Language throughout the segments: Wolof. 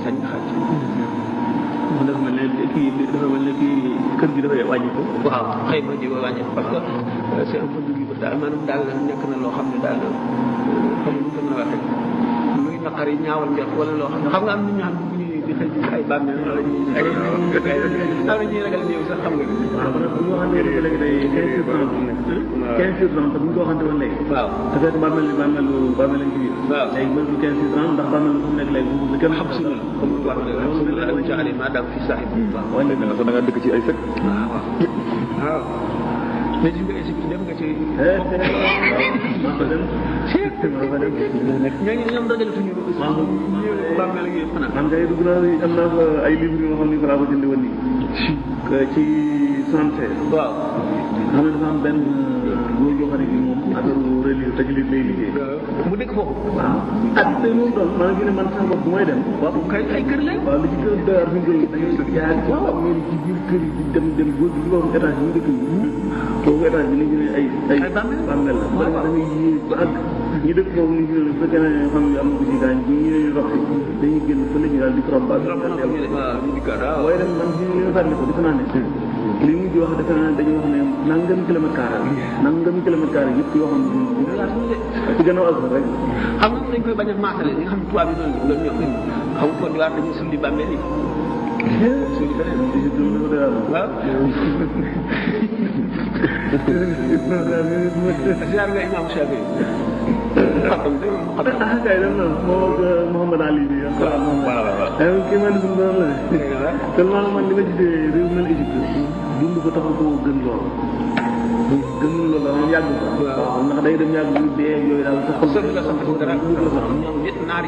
sañ xaj mu dafa mel ne kii dafa mel ne kii kër gi dafay wàññi ko waaw xëy ma ji wàññi ko parce que c'est un peu libre daal maanaam daal nekk na loo xam ne daal xam nga ko mën a waxee luy naqari ñaawal njort wala loo xam ne xam nga am nit ñoo xam ne bu ñuy di xëy ci ay bàmmeel wala ñuy am na ñuy ragal néew sax xam nga waaw bu ñu waxantee léegi day 15 jours 30 bu ñu ko waxante woon léegi waaw te fekk bàmmeel lañ ci biir waaw léegi mën du 15 jours 30 ndax bàmmeel fu mu nekk léegi bu kenn xam si ñun comme wax dëgg ci alima daal fi sahib waaw da nga dëkk ci ay sëkk waaw mais gis nga Égypte dem nga ci ñooñu ñoom dajalatuñu bàmmeel gi fanaan man kay dugg naa am naa fa ay livres yoo xam ni fa laa ko jënd woon nii ci 76 waaw xam ne dafa am benn góor yoo xam ne bi moom affaire religieux tajlid lay liggéey mu dëkk foofu waaw ak tey moom doon maanaam fi ne man sama bopp bu may dem waaw kay ay kër lañ waaw li ci gën a doy waar fi ñu dañuy jaar waaw ngeen ci biir kër yi dem góor gi borom étage yi ñu dëkk yi foofu étage bi ni ñu ne ay bàmmeel la da ngay yéeg ba àgg ñi dëkk foofu ni ñu ne bu fekkee ne xam nga am na ko ci gaañ bu ñu ne rox dañuy génn fële ñu daal di trop waaye dem man fi li nga fàttali ko defe naa ne li mu di wax defe naa ne dañuy wax ne nangam kilomètre carré yëpp yoo xam ne ci gannaaw ak rek xam nga dañ koy bañ a maasale li nga xam ne tubaab yi noonu loolu ñoo xam nga Côte d'Ivoire dañuy sulli bàmmeel yi sulli beneen waaw ziar nga imam Shafi kay dem na moo Mouhamad Ali bi waaw kii man suñu doon la tellement man li ma gisee réew mel Égypte dund ko taxaw koo gën lool gën loolu la moom yàgg ko waaw ndax day dem yàgg yu dee yooyu daal sa xol la sax dara ñoom nit naar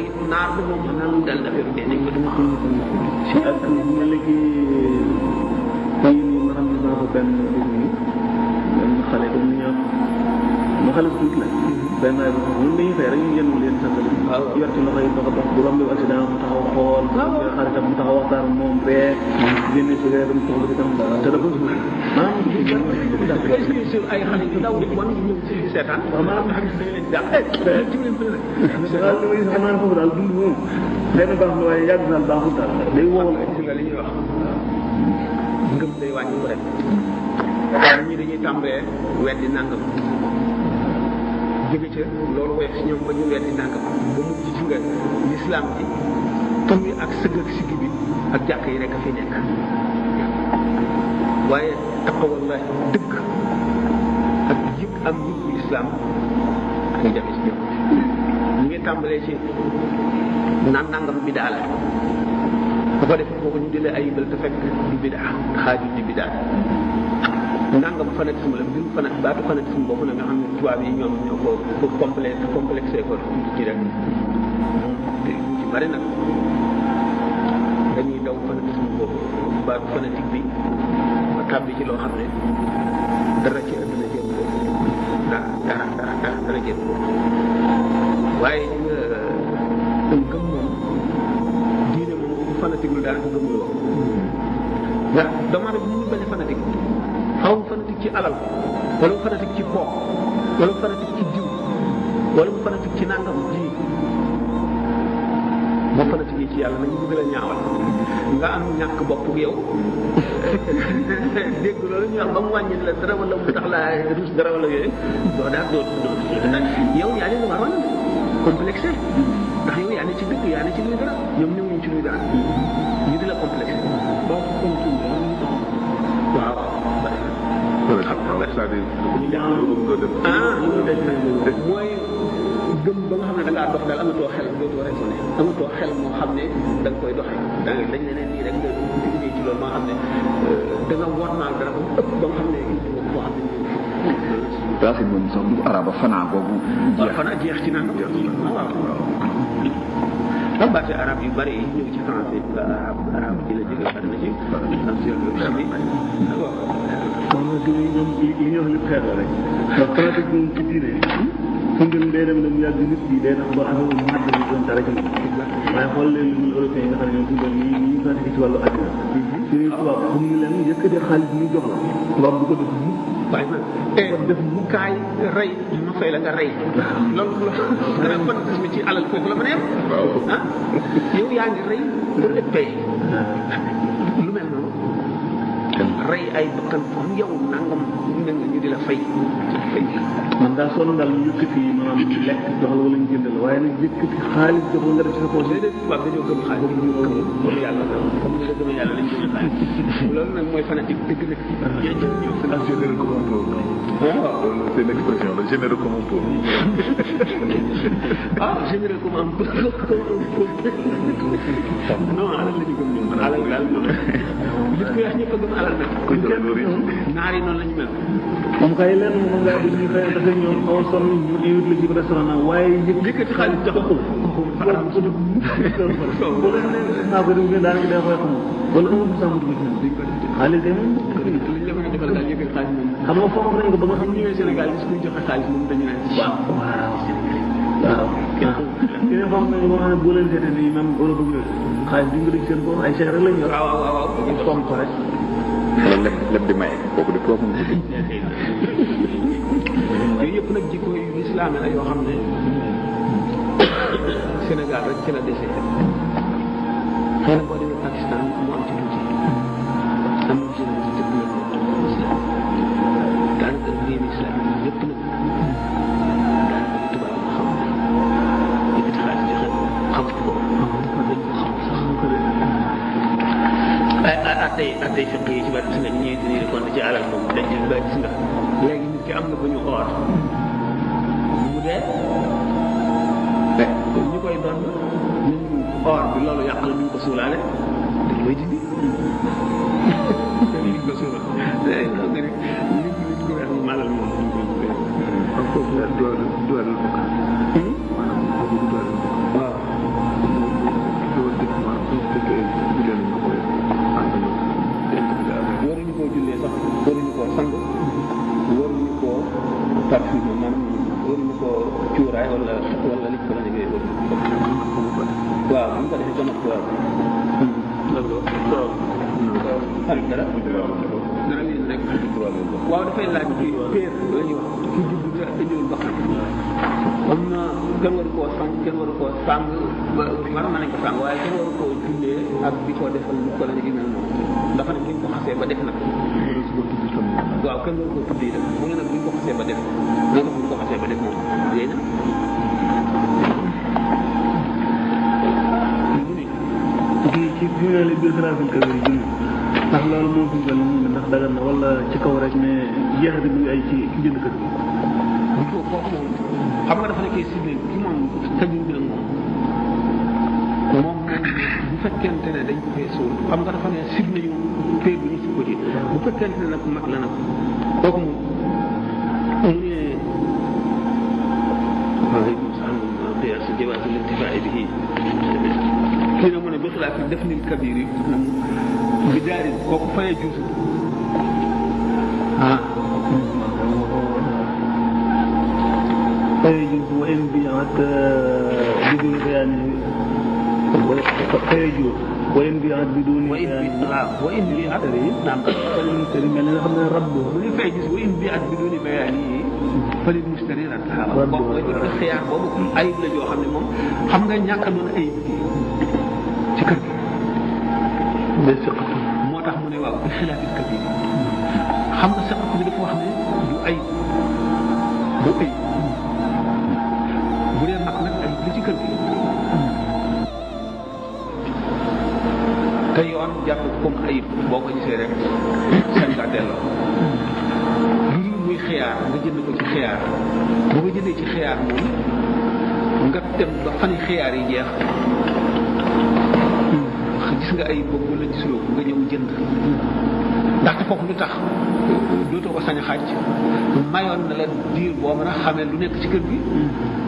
bi moom xam naa lu dal affaire dee nañ ko dama xam ak mel ki nii ma xam ne naa ko benn xale comme ni ñaa ma xale tuuti la benn ay ba ñun dañuy fay rek ñu yenn leen sangal yor ci loxo yi dox dox bu romb accident mu taxaw xool xaritam mu taxaw waxtaan moom ree génne si reeram soxla si tam te dafa maanaam ay xale yu ndaw wan ñëw ci seetaan waaw maanaam xam ne dañ leen dàq ci leen fële waaw li may xam naa ne foofu daal dund moom benn baax na waaye yàgg daal baaxul daal day wowal ci la li ñuy wax ngëm day wàññi ko rek waaye ñii dañuy tàmbalee weddi nangam jóge ca loolu weex si ñoom ba ñu weddi nangam ba mujj ci nga lislaam ji tur yi ak sëgg ak siggi bi ak jàkk yi rek a fi nekk waaye taqawallahi dëgg ak yëg am yëg lislaam ak ñu jafe si ñoom ñu ngi tàmbalee ci naan nangam bidaa la bu ko defee foofu ñu jëlee ay yëbal te fekk du bidaa xaaju di bidaa nangam fanatisme la mbirum baatu fanatisme boobu la nga xam ne tubaab yi ñoom ñoo ko complexé ko ci rek te ñu ci bari nag dañuy daw fanatisme boobu baatu fanatique bi ba tàbbi ci loo xam ne dara ci àdduna jëm ko dara jëm ko waaye gëm moom diine moom bu fanatique lu daal ko gëmuloo ndax doomu aadama bu ñu bañ a fanatique xaw ma fanatique ci alal wala mu fanatique ci bopp wala mu fanatique ci jiw wala mu fanatique ci nangam ji boo fanatique ci yàlla nañu bëgg la ñaawal nga am ñàkk bopp yow dégg loolu ñu wax ba mu wàññi la dara wala mu tax laa ruus dara wala yooyu doo daal doo yow yaa leen waroon complexé ndax yow yaa ne ci dëgg yaa ne ci luy dara ñoom ñëwuñu ci luy dara ñu di la complexé waaw c'est-à-dire mooy gëm ba nga xam ne da ngaa dox daal amatoo xel dootoo raisonné amatoo xel moo xam ne da nga koy doxee da nga dañ leneen nii rek nga liggéey ci loolu moo xam ne da nga war naa dara ba ëpp ba nga xam ne indi ko foo xam ne racine moom sax du araba fanaa boobu fanaa jeex ci naan waaw baati arab yu bëri yi ñëw ci français arab ji la jóge bari na ci li ñuy wax lépp xeet la rek ndax pratique moom ci diine fu ngeen day dem ne mu yàgg nit yi day tax ba affaire bu màgg bi doon dara ci moom waaye xool leen ñu européen yi nga xam ne ñoom fu ngeen ñi pratique ci wàllu àddina suñuy tubaab bu ñu leen yëkkatee xaalis ñu jox la tubaab bu ko def mukk waaye nag ko def mukk kaay rey ma fay la nga rey loolu dara fanatisme ci alal foofu la mën a yem ah yow yaa ngi rey pour être payé lu mel noonu rey ay bakkan comme yow nangam ne nga ñu di la fay man daal sonn daal ñu yëkkati maanaam lekk jox la wala ñu jënd la waaye nag yëkkati xaalis jox la nga def ci sa poche déedéet tubaab dañoo gëm xaalis ñu gëm yàlla comme ni nga gëmee yàlla lañ gëm xaalis loolu nag mooy fanatique dëgg nag Généreux comme un pauvre. C'est une expression, le généreux comme un pauvre. ah généreux comme un pauvre non alal la ñu gëm ñoom alal daal li ko wax ñëpp a gëm alal nag naar yi noonu la ñu mel moom kay lenn moom ngaa bëgg ñu xëy na dafa ñoom xaw a sonn ñu invite la ci restaurant nag waaye yëkkati xaalis jox ko boo leen ne naa ko déglu daanaka day koy xam wala amul sax mu dugg ci xaalis day moom liñ la mën a defal daal yëkkati xaalis moom xam nga foog nañ ko ba nga xam ñëwee Sénégal gis kuy joxe xaalis moom dañu naan waaw waaw keneen foog nañu boo xam ne boo leen seetee nii même Europe ak xaalis bi nga dégg seen bopp ay chèque rek lañ yor waaw foog ko rek wala leb di maye kooku di foofu mu yooyu yëpp nag jikko yu lislaam la yoo xam ne Sénégal rek ci la dese xëy na boo demee Pakistan mu am ci tuuti am na générosité bu mel noonu islam daanaka réew islam yi yëpp nag daanaka tubaab yi xam yëkkati xaalis joxe xamut ko dañ ko xam sax attey fiq yi ci bari gis nga ñuy tenir compte ci alal moom dañ ci bari gis nga léegi nit ki am na ba ñu or mu dee ñu koy doon nañu or bi loolu yàq la duñ ko suulaale dañ koy dindi duñ ko suulal xam nga rek nit ku weex mu malal moom duñ koy ak foofu la doole bokk maanaam foofu doole bokk waaw loolu dëkk maanaam suñu dëkkee ñu leen ñu koy àndandoo waruñu koo jullee sax waruñu koo sang waruñu koo parfumé maanaam waruñu koo cuuraay wala liñ ko la jógee waruñu ko waaw bu ñu ko defee ba noppi waaw dara wéen rek waaw dafay laaj ci péer la ñuy wax ki judd nga indiwul ba xam am na kenn waru koo sang kenn waru koo sang man mën nañ ko sang waaye kenn waru koo jullee ak di ko defal lu ko la jógee mel noonu dafa ne buñ ko xasee ba def nag waaw kenn waru koo tudd itam mu ne nag buñ ko xasee ba def naka buñ ko xasee ba def moom yéy na ci fi mu ne la biographe kër yi junni ndax loolu moo fi gën mu ndax dagan na wala ci kaw rek ne jeexati mu ngi ay ci jënd kër gi kooku moom xam nga dafa nekkee ciblé ki moom tëjuñ bi nag moom bu fekkente ne dañ ko fee suul xam nga dafa ne ciblé ñu pay bu ñu si ko ci bu fekkente ne nag mag la nag kooku moom mu ne si jawaasi lintifaa bihi kii na mu ne bi xilaaf yi def nil kabir yi bi daarin kooku fayee juusu فيجوز وإن بيعت بدون بيان فيجوز وإن بيعت بدون بيان وإن بيعت نعم فللمشتري من خمنا ربه فيجوز وإن بيعت بدون بيانه فللمشتري ردها boobu xiyaar boobu ayib la joo xam ne moom xam nga ñàkk a doon ayib ci kër gi moo tax mu ne waaw bi xilaafil kabir xam nga saqatu bi dafa wax ne du ayib bu ayib bu dee mag nag ayib li ci kër gi te yoon jàpp comme ayib boo ko gisee rek seen kaa delloo lu muy xiyaar nga jënd ko ci xiyaar boo ko jëndee ci xiyaar moom nga dem ba fani xiyaar yi jeex gis nga ayib boobu la gisuloo ko nga ñëw jënd ndaxte foofu lu tax dootoo ko sañ a xaaj mayoon na la diir boo mën a xamee lu nekk ci kër gi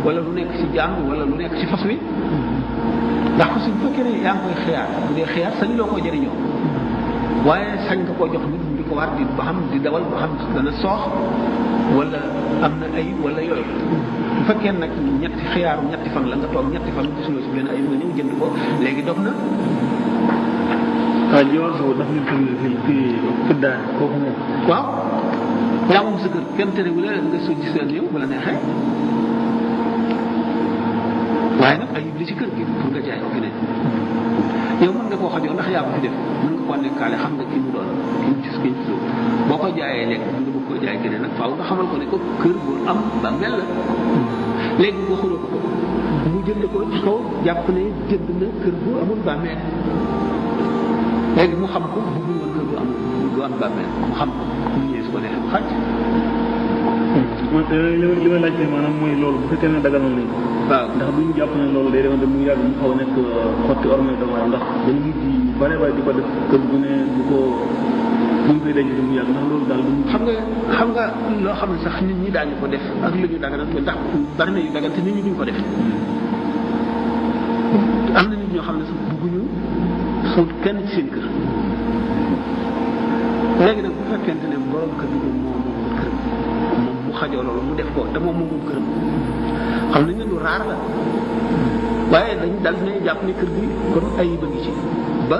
wala lu nekk ci jaam wala lu nekk ci fas wi ndax fas wi bu fekkee ne yaa ngi koy xiyaar bu dee xiyaar sañ loo ko jëriñoo waaye sañ nga koo jox nit di ko war di ba xam di dawal ba xam dana soox wala am na ayib wala yooyu bu fekkee nag ñetti fan la nga toog ñetti fan gisuloo si benn ayib nga ñëw jënd ko léegi dox na waaw jiwoon boobu daf ñu fi daal kooku moom waaw yaa moom sa kër kenn terewul nga soo gis seen yow wala neexee waaye nag ayib li ci kër gi pour nga jaay ko keneen yow mën nga koo xajoo ndax yaa ko fi def mën nga koo nekkaale xam nga ki mu doon ki mu gis ki ñu ci boo ko jaayee lekk nga bëgg koo jaay keneen nag faaw nga xamal ko ne ko kër bu am ba mel la léegi nga xuloo ko mu jënd ko ci kaw jàpp ne jënd na kër bu amul bàmmeel léegi mu xam ko bëggul woon kër bu amul du am bàmmeel mu xam ko mu ñëwee su ko neexee mu xaj. li ma laajte maanaam mooy loolu bu fekkee ne daganal nañ ko. waaw ndax bu ñu jàpp ne loolu day demoon mu yàgg mu xaw a nekk xotti ormay doomu aadama ndax dañu mujj bare bare di ko def kër bu ne bu ko bu ñu koy denc mu yàgg ndax loolu daal du xam nga loo xam ne sax nit ñi daañu ko def ak lu ñu daganal ndax bari na yu dagan te nit ñi duñ ko def am na nit ñoo xam ne sax bëgguñu suul kenn ci seen kër léegi nag bu fekkente ne borom kër gi moom kër moom mu xajoo loolu mu def ko te moom moom këram xam nañ ne lu raar la waaye dañ dal dinañ jàpp ne kër gi kon ayib a ngi ci ba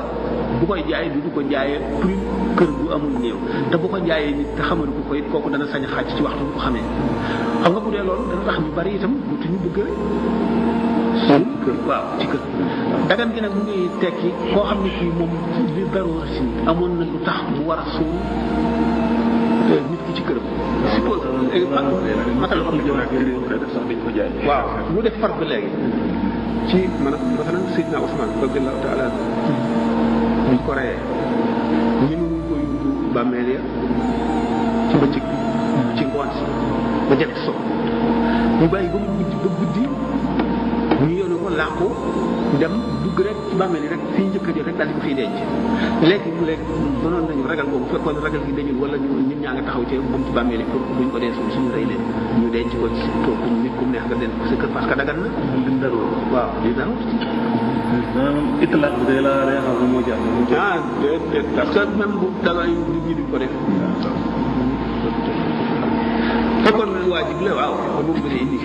bu koy jaayee du ko jaayee prix kër gu amul néew te bu ko jaayee nit te xamal ko it kooku dana sañ a xàcc ci waxtu bu ko xamee xam nga bu dee loolu dana tax ñu bari itam dutuñu bëgg suul kër waaw ci kër dagan gi nag mu ngi tekki koo xam ne kii moom li daroo si amoon na lu tax mu war a suul nit ki ci këram suppose matal xam ne ko jaay waaw mu def far ba léegi ci maanaam Seydina Ousmane radiyallahu taala buñ ko reyee ñu ne ñu ko yóbbu bàmmeel ya ci bëccëg ci ngoon si ba jant so ñu bàyyi ba mu guddi ñu yónni ko làqu dem dugg rek ci bàmmeel yi rek fii njëkk a jël rek daal di ko fiy denc léegi mënoon nañu ragal boobu fekkoon ragal gi dañul wala ñun ñaa nga taxaw ci moom ci bàmmeel yi pour buñ ko dee suñu rey leen ñu denc ko ci toog nit ku neex nga denc ko sa kër parce que dagan na liñ daroo waaw li daroo maanaam itlaq bi day la day xam ne moo jàpp déedéet parce que même bu dara nit ñi duñ ko def fekkoon na waajib la waaw ba mu gën a indi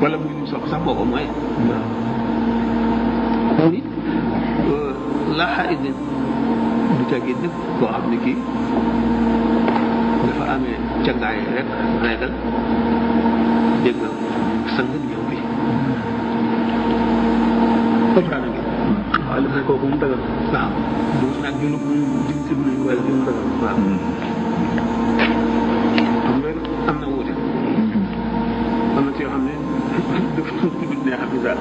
wala muy lu sox sax boobu mooy mu nit la xarit du taggi nag koo xam ne kii dafa amee cangaay rek reegal dégg nga sang ñëw bi comprendre nga waaw li may kooku mu dagal waaw du nag ñu jëm ci lu wala ñu dagal waaw xam nga am na wuute am na ci yoo xam ne dafa neex a bisaal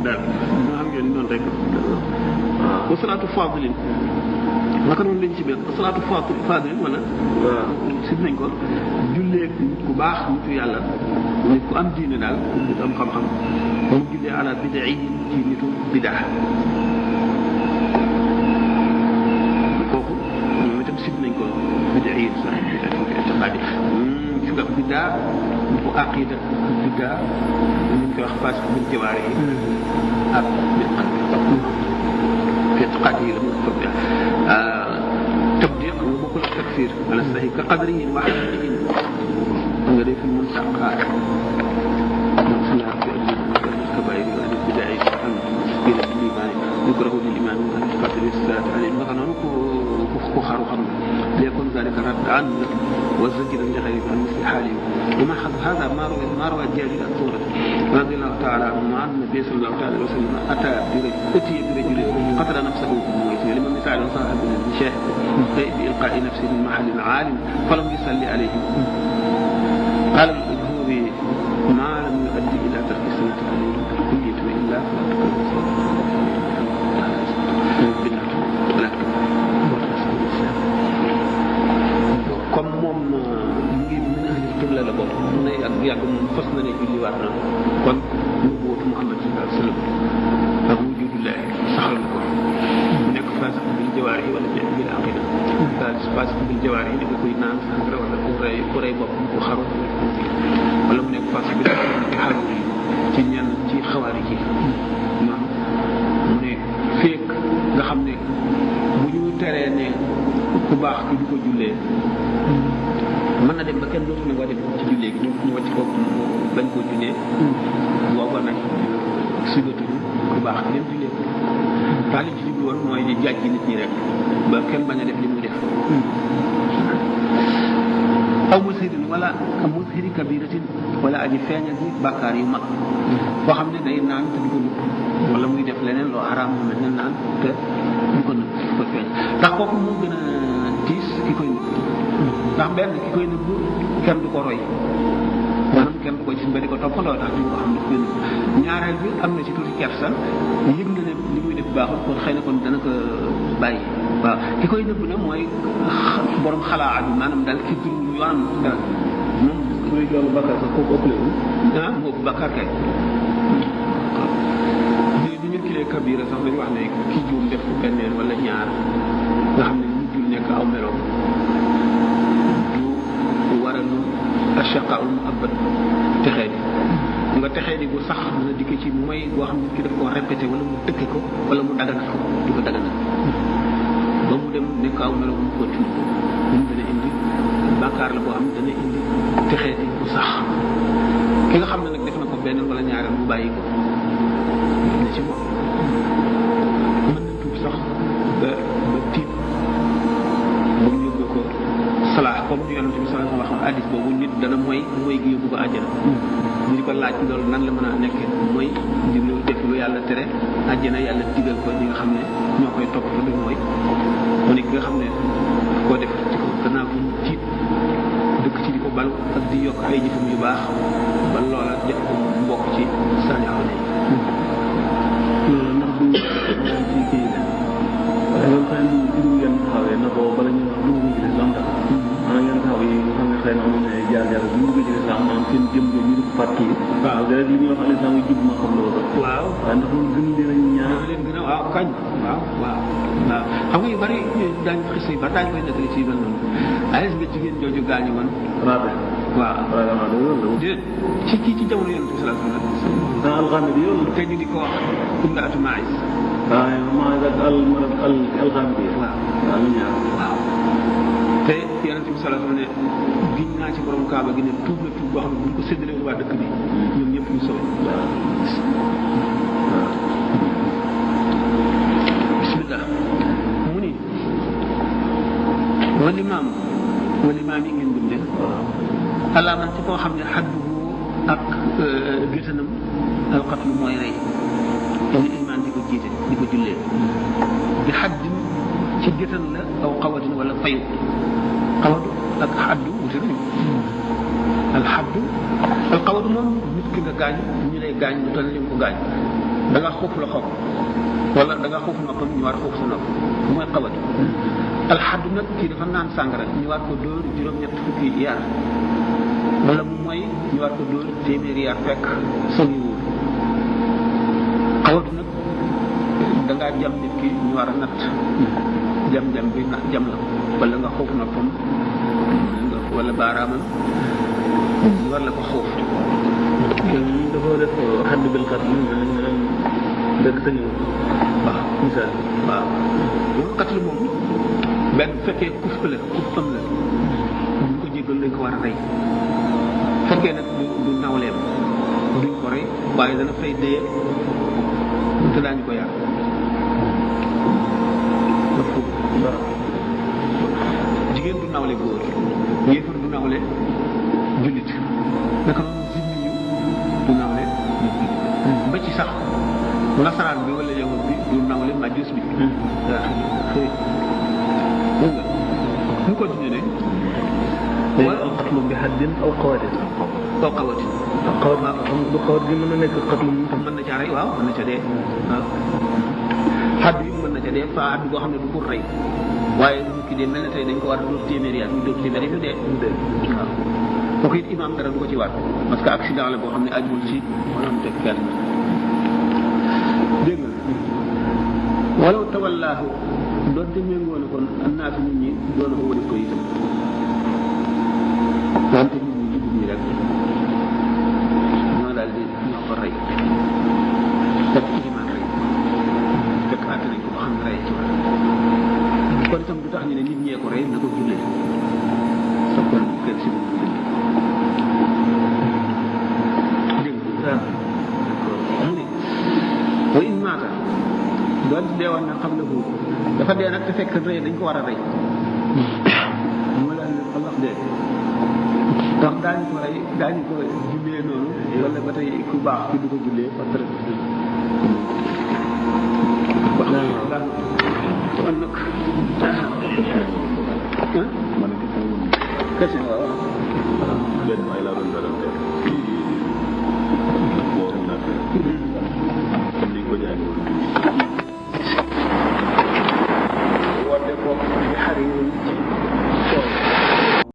daal ñoo xam ngeen noonu rek wa salaatu fadilin naka noonu lañ ci benn salaatu fadilin wala si nañ ko jullee nit ku baax nitu yàlla nit ku am diine daal nit am xam-xam mu jullee ala bidaa yi ci nitu bidaa kooku ñoom itam sib nañ ko bidaa yi sax itiqaadi fi nga bidaa bu aqida bidaa ñu koy wax parce que buñ jawaare yi ak bil qalbi fi itiqaadi yi la mu tabdiq nga bokkul ak takfir ala sahi ka qadriyin wa xadriyin nga def mun saqaat الكبائر والبدع عن مسكين الإيمان يكره للإيمان أن يقتل الصلاة عليه مثلا كخر خمر ليكون ذلك ردا وزجرا لغيره عن مثل حاله وما هذا ما روى جابر الثورة رضي الله تعالى عنه عن النبي صلى الله عليه وسلم أتي برجل قتل نفسه لمن مثال صاحب الشاهد بإلقاء نفسه من محل عالم فلم يصلي عليه قال الذهبي ما لم يؤدي إلى ترك السنة عليه بالكلية وإلا فلا تكون comme moom mu ngi min ahli qibla la bokk mu ne yàgg moom fas na ne julli waat na kon nubuwwatu Muhammad sallallahu alayhi wa sallam ak wujudullahi saxal na ko mu nekk faasiq bil jawaarihi wala bil aqida daal faasiq bil jawaarihi dafa koy naan sàngara wala ku rey bopp ku xaru wala mu nekk faasiq bil xaru ci ñenn ci xawaari ji noonu mu ne féeg nga xam ne bu ñu teree ne ku baax ki du ko jullee mën na dem ba kenn dootu ne nga dem ci jullee gi ñu wàcc ko bañ koo jullee booba nag sugatuñu ku baax ki dem jullee ko daal li ci jublu woon mooy di jàjj nit ñi rek ba kenn bañ a def li muy def aw mushirin wala mushiri kabiratin wala aji feeñal ci bàkkaar yu mag boo xam ne day naan te du ko nëbb wala muy def leneen loo xaraam mu mel ne naan te du ko nëbb du ko feeñ ndax kooku moo gën a tiis ki koy nëbb ndax benn ki koy nëbb kenn du ko roy maanaam kenn du ko gis ba di ko toppandoo tax duñ ko xam ne koy nëbb ñaareel bi am na ci tuuti kersa yëg na ne li muy def baaxul kon xëy na kon dana ko bàyyi waaw ki koy nëbb ne mooy borom xalaat bi maanaam daal ki dund yoonam dara moom muy loolu bakkaar sax kooku ëppale wu moo ëpp bakkaar kay bi ñu kilee kabira sax dañu wax ne ki juum def ko benn yoon wala ñaar nga xam ne mujjul nekk aw meloom du waralu ashaqaul muabbad texee di nga texee di bu sax dana dikke ci mooy boo xam ne ki daf koo répété wala mu dëkke ko wala mu daganat ko di ko daganat ba mu dem nekk aw meloom mu continue mu dana indi bàkkaar la boo xam ne dana indi texee di bu sax ki nga xam ne nag def na ko benn wala ñaareel mu bàyyi ko ne ci moom mën na tuub sax ba tiit ba mu yóbbu ko salaax comme ni yonente bi sallallahu alayhi wa sallam hadis boobu nit dana mooy gi yóbbu ko àjjana ñu di ko laaj loolu nan la mën a nekkee mooy di lu def lu yàlla tere àjjana yàlla digal ko ñi nga xam ne ñoo koy topp lu mooy mu ne ki nga xam ne koo def ci ko gannaaw bu tiit dëkk ci di ko balu ak di yokk ay jëfam yu baax ba loola def ko mbokk ci sañaaw ne loolu ndax du ci kii la waaye loolu xëy na du yenn taxawee na ko bala ñu wax dugg ci lislam tax maanaam yenn taxaw yi nga xam ne xëy na amoon na ay jaar-jaar bu ñu dugg ci lislam maanaam seen jëm ñu di ko fàttali waaw dara li ñuy wax lislam yi jub ma xam loolu waaw waaye ndax loolu gën leen a ñaar leen gën a waaw kañ waaw xam nga yu bari daañu xis yu bari daañu koy nettali ci yu mel noonu ay nga jigéen jooju gaañu woon rabe waaw déet ci jamono yonent bi sallallahu alayhi wa sallam alxames bi yow te ñu di ko wax imraatu maïs alxames bi waaw te yonent bi sallallahu alayhi wa sallam ne giñ naa ci borom kaaba gi ne tuub na tuub boo xam ne bu ñu ko séddalee waa dëkk bi ñoom ñëpp ñu sowe bismillah mu ni walimaam yi ngeen bindee allah man ci koo xam ne xaddu ak gétanam alqatlu mooy rey dañu iman di ko jiite di ko jullee bi xaddin ci gétan la aw xawatin wala fayu xawatu ak xaddu wuti nañu alxaddu alxawatu moom nit ki nga gaañ ñu lay gaañ lu toll ni ko gaañ da nga xuuf la xob wala da nga xuuf noppam ñu war xuuf sa nopp mooy xawatu alxaddu nag kii dafa naan sàngara ñu war ko dóor juróom-ñett fukki yar wala mu mooy ñu war ko dóor téeméeri yar fekk sëngi wóor xawatu nag da ngaa jam nit ki ñu war a natt jam bi na jam la wala nga xuuf noppam wala baaraamam ñu war la ko xuuf dafa def xadd bil xat dëgg sa ñëw waaw misaal waaw loolu xatlu moom benn bu fekkee kufam la buñ ko jéggal lañ ko war a rey fekkee nag du nawleem duñ ko rey waaye dana fay dee te daañu ko yar jigéen du nawle góor yéefar du nawle jullit naka noonu zimmi ñu du nawle ba ci sax nasaraan bi wala yawut bi du nawle majus bi ñu ko dine ne wala alqatlu bi haddin aw qawatin xawat du xawat gi mën na nekk xatlu mën na ca rey waaw mën na ca dee waaw xadd yi mën na ca dee fa xadd boo xam ne du pour rey waaye nit ki dee mel na tey dañ ko war a dóor téeméeri at ñu dóor téeméeri ñu dee waaw kooku it imaam dara du ko ci war parce que accident la boo xam ne ajul ci wala mu teg kenn dégg nga walaw tawallaahu doonte méngoo na kon annaasu nit ñi doon ko wëri ko itam wante nit ñi jubut ñi rek ñoo daal di ñoo ko rey fekk iman rey fekk àtte nañ ko ba xam ne rey ci war kon itam du tax ñu ne nit ñee ko rey na ko jullee sa kon kenn si moom dégg nga mu ne wa in maata doon deewoon na xam ne ko dafa dee nag te fekk rey dañ ko war a rey mu daal ne xalax dee ndax daañu ko jullee noonu wala ba tey ku baax ki du ko jullee parce que kon nag man a question waaw benn may laa doon dara